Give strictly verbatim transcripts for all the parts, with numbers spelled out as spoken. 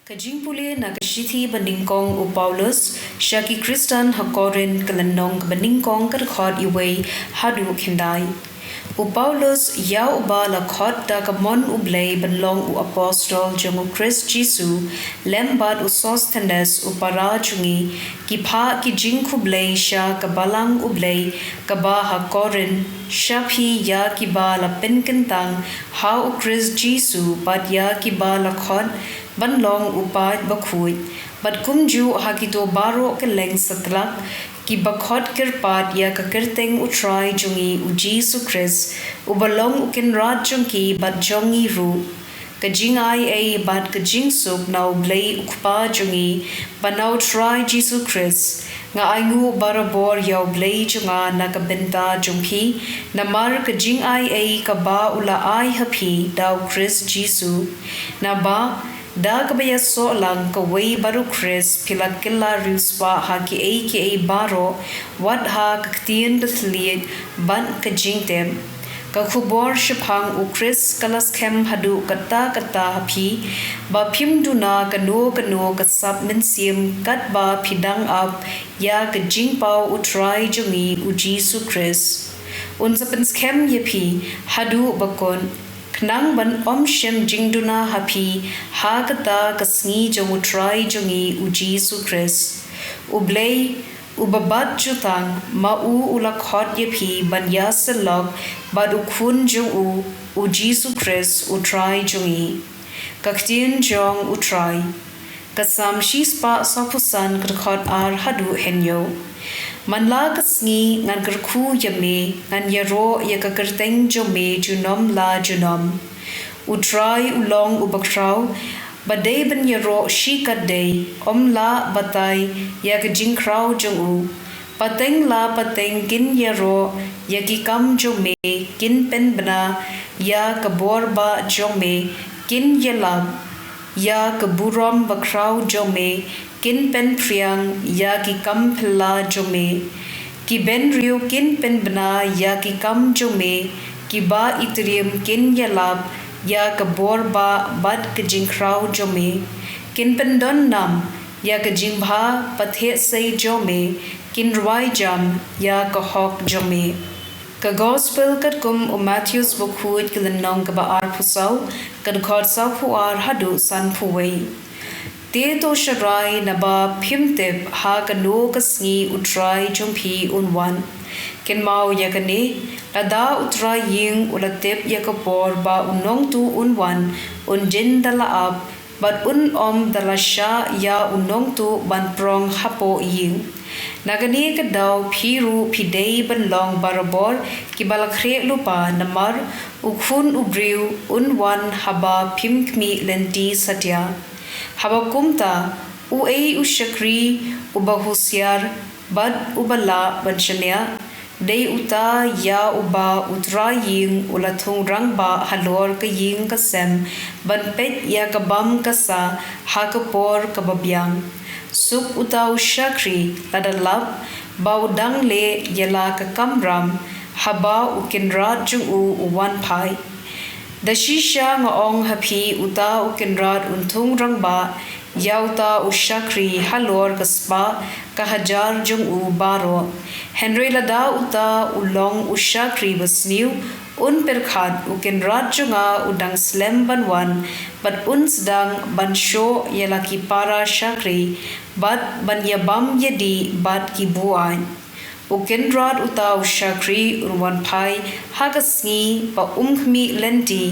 Ka jingpule na ka shithi ba nyngkong u Paulus sha ki Khristan ha Korinth, ka lynnong kaba nyngkong, ka dkhot wei haduh khyndai. U Paulus, ïa uba la khot da ka mon U Blei ban long u apostol jong u Khrist Jisu, lem bad u Sosthenes u para jong ngi, ki phah ki jingkhublei sha ka balang U Blei kaba ha Korinth, sha phi ïa kiba la pynkyntang ha u Khrist Jisu bad ïa kiba la khot ban long u paid bakhuid, bad kumjuh ha kito baroh kylleng satlak kiba khot kyrpad ïa ka kyrteng U Trai jong ngi u Jisu Khrist, uba long u Kynrad jong ki bad jong ngi ruh. Ka jingaiei bad ka jingsuk na U Blei u Kpa jong ngi bad na U Trai Jisu Khrist. Nga ainguh barabor ïa U Blei jong nga na ka bynta jong phi, namar ka jingaiei kaba u la ai ha phi da u Khrist Jisu. Naba da kaba ïasoh lang kawei bad u Khrist phi la kylla riewspah ha kiei kiei baroh, wat ha ka ktien da thylliej bad ka jingtip. Ka khubor shaphang u Khrist ka la skhem haduh katta katta ha phi, ba phim duna kano kano ka sap mynsiem katba phi dang ap ïa ka jingpaw U Trai jong ngi u Jisu Khrist. Un sa pynskhem ïa phi haduh ba kut, khnang ban ym shym jingduna ha phi ha kata ka sngi jong U Trai jong ngi u Jisu Khrist. U Blei, uba bat jutang, ma u u la khot ïa phi ban ïasyllok bad u Khun jong u, u Jisu Khrist U Trai jong ngi. Ka ktien jong U Trai. Ka Salm shispah sawphew san, ka dkhot ar haduh hynñiew. Man la ka sngi ngan kyrkhu ïa me, ngan ïaroh ïa ka kyrteng jong me junom la junom. U Trai u long uba khraw, ba dei ban ïaroh shikatdei, ym lah batai ïa ka jingkhraw jong u. Pateng la pateng kin ïaroh ïa ki kam jong me, kin pynbna ïa ka bor ba jong me, kin ïalap ïa ka burom bakhraw jong me, kin pynphriang ïa ki kam phylla jong me. Ki bynriew kin pynbna ïa ki kam jong me, ki ba itriem kin ïalap ïa ka bor ba bad ka jingkhraw jong me. Kin pyndon nam ïa ka jingbha pathiah sei jong me, kin rwai jam ïa ka hok jong me. Ka Gospel katkum u Mathaios bakhuid, ka lynnong kaba arphew saw, ka dkhot sawphew ar haduh sanphew wei. Te to sharai, naba phim tip ha kano ka sngi U Trai jong phi un wan. Kynmaw ïa kane, lada u trai ïing u la tip ïa ka por ba u nongtuh un wan, un jin da la ap, bad un ym da la shah ïa u nongtuh ban prong hapoh ïing. Na kane ka daw phi ruh phi dei ban long barabor kiba la khreh lypa, namar u Khun u briew un wan haba phim khmih lynti satia. Haba kumta, uei u shakri uba husiar bad uba lah ban shaniah? Dei uta ïa uba u trai ïing u la thung rangbah halor ka ïing ka sem, ban peit ïa ka bam ka sah ha ka por kaba biang. Suk uta u shakri lada lap ba u dang leh ïa la ka kamram, haba u kynrad jong u u wan phai. Da shisha nga ong ha phi, uta u kynrad un thung rangbah ïa uta u shakri halor ka spah ka hajar jong u baroh. Hynrei lada uta u long u shakri basniew, un pyrkhat, u kynrad jong nga u dang slem ban wan, bad un sdang ban shoh ïa la ki para shakri, bad ban ïabam ïadih bad ki buaid. U kynrad uta u shakri un wan phai ha ka sngi ba um khmih lynti,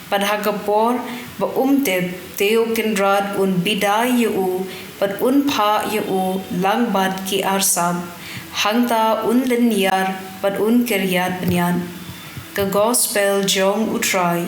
bad ha ka por ba um tip, te u kynrad un bidai ïa u, bad un phah ïa u lang bad ki arsap. Hangta un lynñiar bad un kyrïat bniat. Ka Gospel jong U Trai.